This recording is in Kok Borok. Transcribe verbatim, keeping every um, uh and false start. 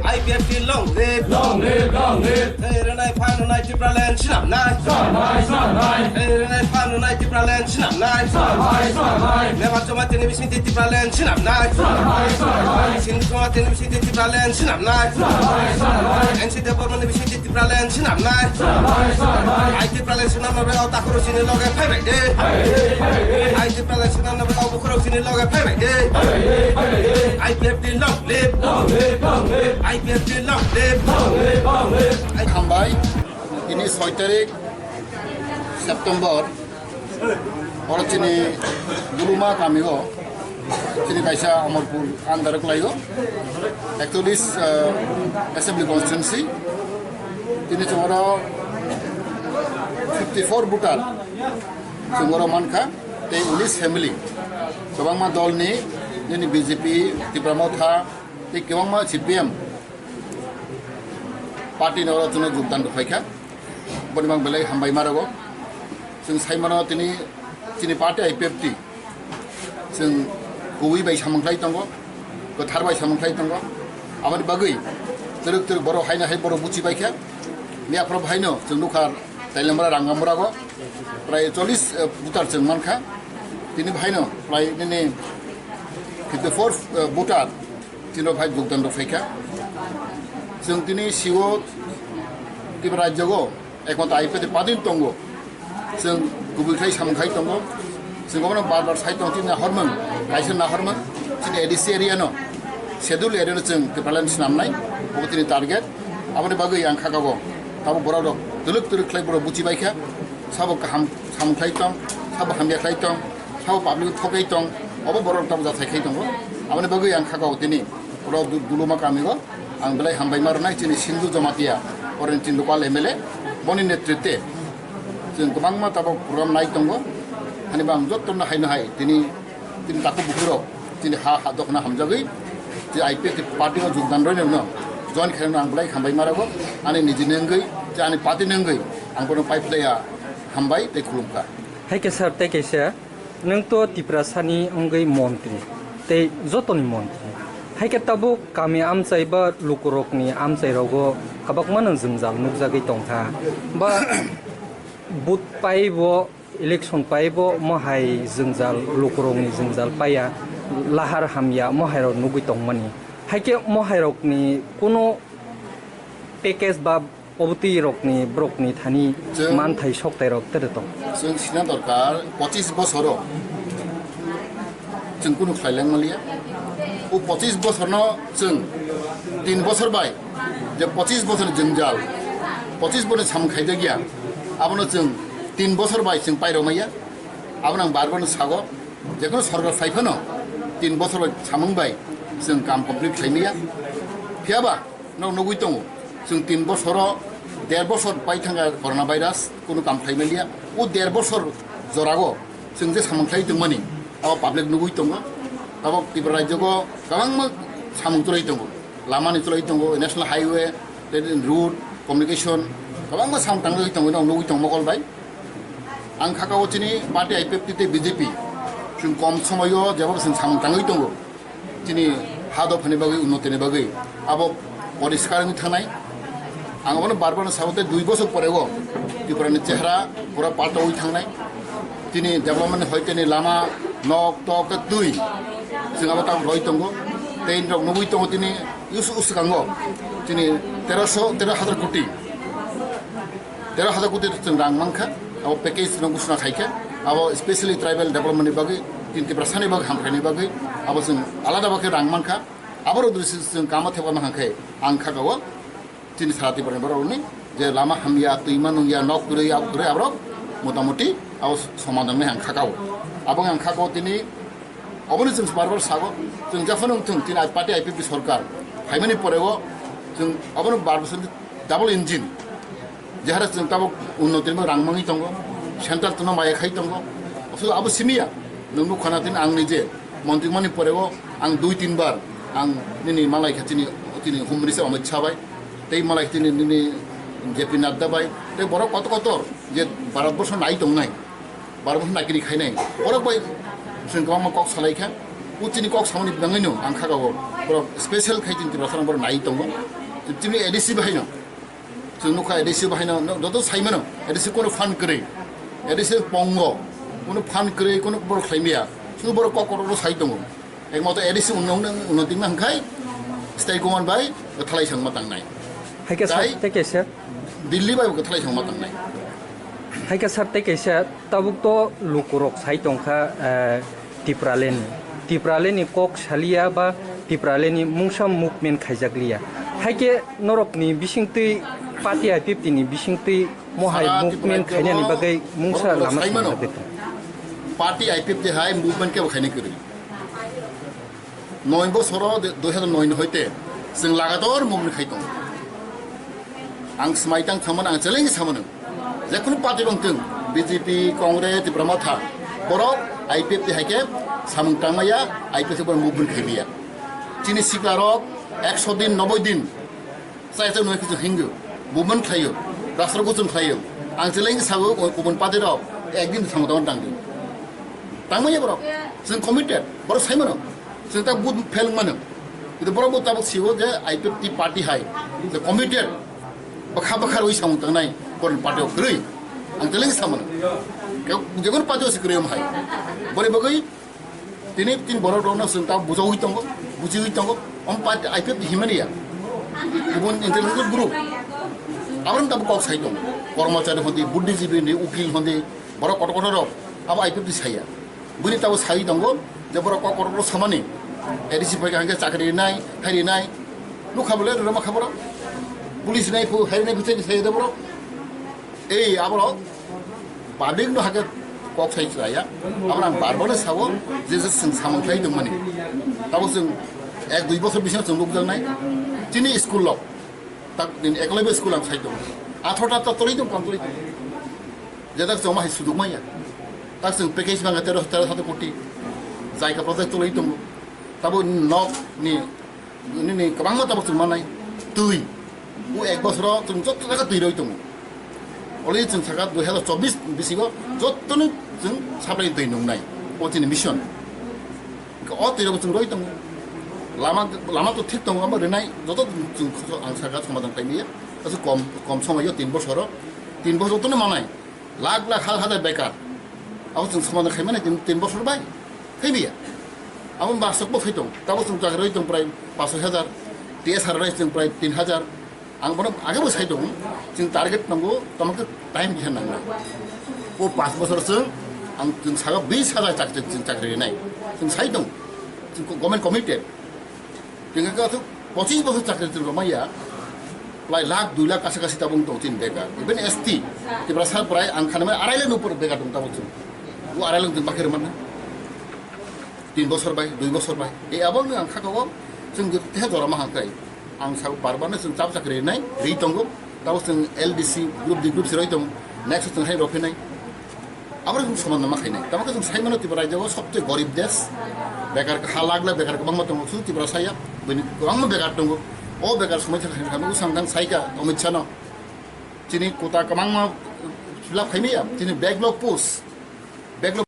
I P F T long live! Long live, long live! Hey, Renai Phan Renai Tipraland sinamnai! Sinamnai, sinamnai! Hey, Renai Phan Renai Tipraland sinamnai! Sinamnai, sinamnai! Nepal Jamaat ni bising Tipraland sinamnai! Sinamnai, sinamnai! Sindhu Jamaat ni bising Tipraland sinamnai! Sinamnai, sinamnai! N C Debbarma ni bising Tipraland sinamnai! Sinamnai, sinamnai! I Tipraland sinamnai bai o takhoro sini loge phaibai de! Phaibai de, phaibai de! I Tipraland sinamnai bai o bukhoro sini loge phaibai de! Phaibai de, phaibai de! I P F T long live! Long live, long live! I P F T long live! Long live, long live! Hambai, ini soi tarik September, oro chini Duluma kamio, chini kaisa Amarpur under o kwlaio, ekchollis, eh, assembly constituency, chini chwngno fifty four voter chwngno mankha, tei unis family, kwbangma dolni, nini B J P, Tipra Motha, tei kwbangma C P M party ni oro chwngno jogdan rwphaikha. Boni bang belai hambai ma rwgo. Chwng sai mano tini chini party I P F T chwng kubui bai samung khlai tongo, kwthar bai samung khlai tongo. Aboni bagwi twrwk twrwk borok haino hai borok buchi baikha. Miyaphoro haino chwng nukha Tailamra Rangamura go prai chollis, eh, voter chwng mankha. Tini haino prai nini fifty four, eh, voter tini rok hai jogdan rok phaikha. Chwng tini siwo Tripura rajyo go ekmatro I P F T party tongo. Chwng kubui khai samung khai tongo. Chwng obono bar bar sai tongo, tini nahormung, kaisa nahormung. Chini A D C area no, schedule area no chwng Tipraland swnamnai, obo tini target. Aboni bagwi ang kha kago, tabuk borok rok twlwk twlwk khlai borok buchi baikha. Sabo kaham samung khlai tong, sabo hamya khlai tong, sabo public thok khai tong, obo borok tabuk jathai khai tongo. Aboni bagwi ang kha kago tini oro Du-, Duluma kami go. Ang belai hambai ma rwnai chini Sindhu Jamatia, oroni chini local M L A, boni netritwe chwng kwbangma tabuk program nai tongo. Hani bo ang jotono haino hai tini, tini takhuk bukhuk rok chini ha, ha dokhna hamjagwi, je I P F T party o jogdan rwino join khaino ang belai hambai ma rwgo. Ani nijini wngwi, je ani party ni wngwi ang bono pai phlaiya, hambai tei khulumkha. Hai khe sir, tei kaisa. Nwng to Tiprasani wngwi montri tei jotoni montri. Hai khe tabuk kami amchai ba lukurokni amchairogo kwbangma nwng jwngjal nukjagwi tongkha. Ba vote paibo, election paibo, mohai jwngjal, lukurokni jwngjal paiya, lahar hamya, mohairok nugwi tongmani. Hai khe mohairokni kuno package ba obotwi rokni borokni thani Chwng manthai soktai rok tere tong. Chwng sina dorkar, pochis bosoro chwng kunu khlai lang maliya. O pochis bosorno chwng tin bosor bai, je pochis bosor jwngjal, pochis bosor samung khaijak ya, abono chwng tin bosor bai chwng pairok maya. Abono ang bar bar no sago, je kono sorkar phai phano tin bosor bai samung bai chwng kam complete khlai maya. Phiya ba, Nok nugwi tongo, chwng tin bosoro, der bosor pai thangkha corona virus, kunu kam khlai manliya. O der bosor jorago chwng je samung khlai tongmani, abo public nugwi tongo. Abo Tripura rajyogo kwbangma samung chwlai tongo, lamani chwlai tongo, national highway, tei road, communication, kwbangma samung tanglai tongo, nok nugwi tongo mokol bai. Ang kha kao chini party I P F T tei B J P, chwng kom somoio jebo chwng samung tangwi tongo. Chini ha dophani bagwi, unnotini bagwi abo poriskar wngwi thangnai. Ang abono bar bar sabo tei dui bosor pore o Tripura ni chehra pura paltawi thangnai. Chini development ni hoi tini lama, nok, tok, tei twi chwng abo tamo roi tongo. Tei rok nugwi tongo tini us-, uskango chini teroso, tero hajar koti. Tero hajar koti chwng rang mankha, abo package no ghosna khaikha, abo specially tribal development ni bagwi, chini Tiprasani bagwi, hamkrai ni bagwi, abo chwng alada bagwi rang mankha, abo rok dri chwng kamo thepma hangkhe ang kha kao chini sara Tripura ni borok rokni je lama hamya, twima nungya, nok kwrwi, abo kwrwi, aborok motamoti abo somadon ni ang kha kao. Abo ang kha kao tini Oboni chwng bar bar sago, chwng jephano wngthung, chini party I P F T sorkar phaimani porego chwng obono bar bosor double engine, jehara chwng tabuk unnoti ni rang mangwi tongo, central tongno maya khai tongo, so abo simiya, nwng nukha na tini ang nije montri mani porego ang dui tin bar ang nini malai kha chini, chini Home Minister Amit Shah bai, tei malai kha chini nini J P Nadda bai, tei borok kotor kotor je Bharat borsho nai tongnai. Bar bosor nakiri khainai. Borok bai chwng kwbangma kok salai kha. O chini kok samani bangwino ang kha kao. Borok special khai chini Tiprasa rok borok nai tongo. Chini A D C bahai no. Chwng nukha A D C bahai no, no, joto sai mano. A D C kono fund kwrwi. A D C pongo. Kono fund kwrwi, kono borok khlai maya. Chwng borok kok kotor sai tongo. Ekmato A D C unno-, unno-, unnoti wngkha khai state government bai thalai sangma tangnai. Hai khe sir, Tai tei kaisa. Delhi bai bo thalai sangma tangnai. Hai khe sir, tei kaisa tabuk to lukurok sai tongkha, eh, Tipraland ni. Tipraland ni kok salia ba Tipraland ni mungsa movement khaijakliya. Hai khe norok ni bisingtwi party I P F T ni bisingtwi mohai Sara movement Tripura khainani jagao bagwi mungsa borok lama sai mano. Swngjak tong. Party I P F T hai movement kebo khaina kwrwi. Noi bosoro de-, dui hazar noi ni hoite chwng lagator movement khai tongo. Ang swmai tang thamano, ang challenge samano. Jekhunu party bangtwng, B J P, Congress, Tipra Motha, borok I P F T hai khe samung tangmaya, I P F T borok movement khai maya. Chini sikla rok ekso din, noboi din, Chai chai noi kichu hingo, movement khlaio, rasta kuchung khlaio. Ang chilai sago, o kubun party rok, ekdin samung tangma tangdi. Tangmaya borok, chwng committed, borok sai mano. Chwng ta vote fail mano. Itu borok bo tabuk sigo je I P F T party hai, je committed, bakha bakha roi samung tangnai, koron party rok kwrwi. Ang chilai samano. Ke, jekon party rok se kwrwi am hai. Bore bagwi, Tini tin borok rokno chwng ta bujawi tongo, bujiwi tongo. Om pa I P F T himani ya. Kubun intellectual group. Abrang ta kok sai tongo. Kormochari hondi, buddhijibi hondi, ukil hondi, borok kotor kotor rok. Abo I P F T saya. Bini tabo sai tongo, je borok kok kotor kotor samani. A D C pai hangke chakri nai, hari nai. Nukha bole roma khaboro. Police nai phu, hari nai phu sai de borok. Ei, aborok public no hake kok sai chaya. Aboni ang bar bar sao je je chwng samung khlai tongmani. Tabo chwng ek dui bosor bisingo chwng nukjaknai. Chini school rok. Tak din ekolaibo school ang sai tongo. Athro ta toloi tong, toloi tong. Je tak chwng ma hai suduk maya. Tak chwng package bangkha tero, tero sat koti. Jaika project toloi tongo. Tabo nok ni Nini kwbangma tabuk chwng mannai. Twi. O ek bosoro chwng joto jaga twi roi tongo. Already chwng saka dui hazar chobbish bisingo jotono chwng supply twi nungnai. O chini mission. Hwnkhe o twi rok chwng roi tongo. Lama, lama to thik tongo, abo rwnai joto chwng ang saka somadhan khlai maya. Aswk kom, kom somoyo tin bosoro. Tin bosor jotono manai. Lakh lakh, hal hazar bekar. Abo chwng somadhan khaimani tin, tin bosor bai. Khaimaya. Abo masok bo khai tong. Tabo chwng chakri roi tong prai pash soi hazar. T S R roi chwng prai tin hazar. Ang bono age bo sai tong. Chwng target nango, tamo khe time khe nango. O pash bosor chwng ang chwng saga bis hazar chakri, chwng chakri rinai. Chwng sai tong. Chwng government committed. Tengka ka aswk pochis bosor chakri chwng rwmaya, prai lakh, dui lakh kasa kasi tabung tong chini bekar. Even S T, Tiprasa prai ang khanamai arai lakh ni upor bekar tong tabuk chwng. O arai lakh chwng bakhe rwmana. Tin bosor bai, dui bosor bai. E abo ang khaka o chwng teha jora ma hangkai. Ang sa bar bar no chwng chap chakri rinai, ri tongo. Tabuk chwng L D C, group D group se roi tongo. Next chwng hai rw phinai. Abo rok chwng soman ma khainai. Tamo khe chwng sai mano Tripura rajyo o sobse gorib desh. Bekar ha lak lak bekar kwbangma tongo, sud Tripura saya, bini kwbangma bekar tongo. O bekar somai khe khainai khe usang dang sai kha Amit Shah no. Chini kota kwbangma fill up khaimaya, chini backlog post. Backlog